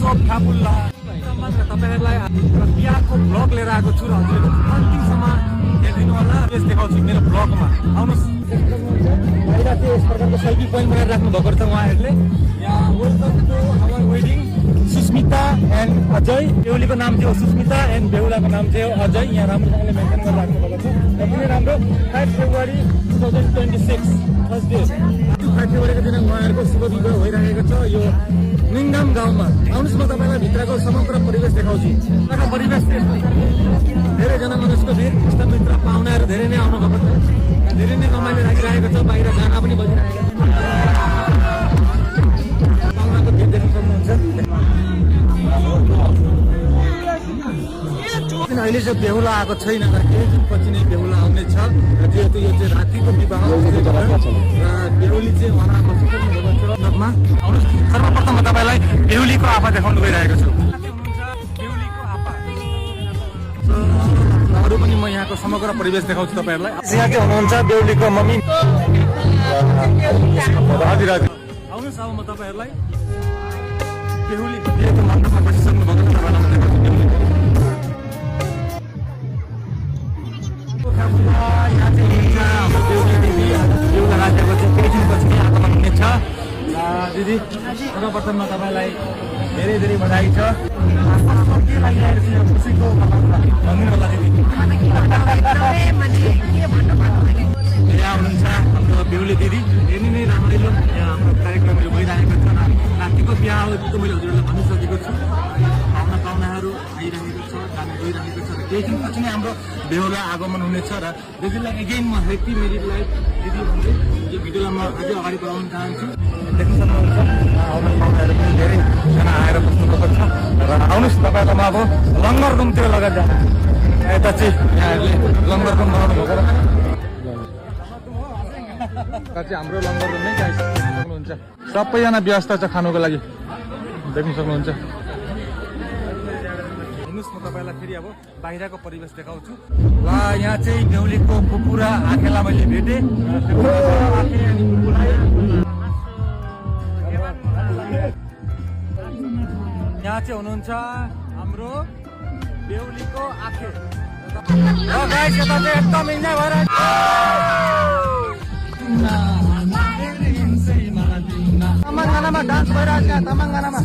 सब फापुल्ला तपाईहरुलाई बिहाको ब्लग लिएर आएको छु र हजुरले अन्तिमसम्म हेरिदिनु होला। यस देखाउँछु मेरो ब्लगमा आउनुस्। बाहिर चाहिँ यस प्रकारको सेल्फी पोइन्ट बनाएर राख्नु भएको रहेछ उहाँहरूले। यहाँ welcome to our wedding Sushmita and Ajay. बेहुलीको नाम चाहिँ हो सुस्मिता एन्ड बेहुलाको नाम चाहिँ हो अजय। यहाँ राम्रोसँगले मेन्सन गरेर राख्नु भएको छ र पनि राम्रो 5 फेब्रुअरी 2026 थर्सडे 5 फेब्रुअरीको दिन उहाँहरूको शुभ विवाह भइरहेको छ यो निङगाम गाउँमा। आउनुहोस् म तपाईँलाई भित्रको समग्र परिवेश देखाउँछु। यहाँको परिवेश धेरैजना मनुष्यको भिड, इष्टमित्र पाहुनाहरू धेरै नै आउनु भएको छ। धेरै नै रमाइलो लागिरहेको छ। बाहिर गाना पनि बजिरहेको छ। पाहुनाको भिड देख्न सक्नुहुन्छ। अहिले चाहिँ बेहुला आएको छैन र केही दिनपछि नै बेहुला आउने छ र जेहेतु यो चाहिँ रातिको विवाह र बेहुली चाहिँ उहाँ बसिसक्नु भएको छ। आउनुहोस् सर्वप्रथम म तपाईँलाई बेहुलीको आफा देखाउनु गइरहेको छु। बेहुलीको आफा अरू पनि म यहाँको समग्र परिवेश देखाउँछु तपाईँहरूलाई। यहाँ के हुनुहुन्छ बेहुलीको मम्मी राजी राजी। आउनुहोस् अब म तपाईँहरूलाई बेहुली बिहेको मण्डपमा बसिसक्नु भएको छ तपाईँलाई म देखाउँछु। यहाँ चाहिँ बेहुली दिदी बेहुला राज्यको चाहिँ केही दिनपछि आगमन हुनेछ। दिदी सर्वप्रथम म तपाईँलाई धेरै धेरै बधाई छ। के लागिरहेको छ खुसीको भनिदिनु होला दिदी। यहाँ हुनुहुन्छ हाम्रो बेहुली दिदी। धेरै नै रमाइलो यहाँ हाम्रो कार्यक्रमहरू भइरहेको छ। रातिको बिहा हो त्यो मैले हजुरहरूलाई भनिसकेको छु। पाहुनाहरू आइरहेको छ, जानु गइरहेको छ र केही दिनपछि नै हाम्रो बेहुला आगमन हुनेछ र दिदीलाई एगेन म ह्याप्पी मेरिड लाइफ दिदी भन्दै यो भिडियोलाई म अझै अगाडि बढाउन चाहन्छु। देख्न सक्नुहुन्छ पाहुनाहरू पनि धेरैजना आएर बस्नुभएको छ र आउनुहोस् तपाईँलाई म अब लङ्गर रुमतिर लगाएर जानु। यता चाहिँ यहाँहरूले लङ्गर रुम बनाउनु भएको चाहिँ हाम्रो लङ्गर रुम नै चाहिँ सक्नुहुन्छ। सबैजना व्यवस्था छ खानुको लागि देख्न सक्नुहुन्छ। म तपाईँलाई फेरि अब बाहिरको परिवेश देखाउँछु। ल यहाँ चाहिँ बेहुलीको फुपू र आखेलाई मैले भेटेँ। यहाँ चाहिँ हुनुहुन्छ हाम्रो बेहुलीको आखे र गाइस यता चाहिँ एकदम इन्जोय भएर तमङ्गानामा डान्स भइरहेको छ। तमङ्गानामा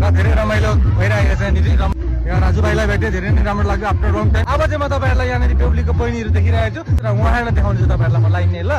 धेरै रमाइलो भइरहेको छ यहाँनिर। यहाँ राजुभाइलाई भेटेँ, धेरै नै राम्रो लाग्यो आफ्टर लङ टाइम। अब चाहिँ म तपाईँहरूलाई यहाँनिर बेहुलीको बहिनीहरू देखिरहेको छु र उहाँहरूलाई देखाउँछु तपाईँहरूलाई म लाइन नै। ल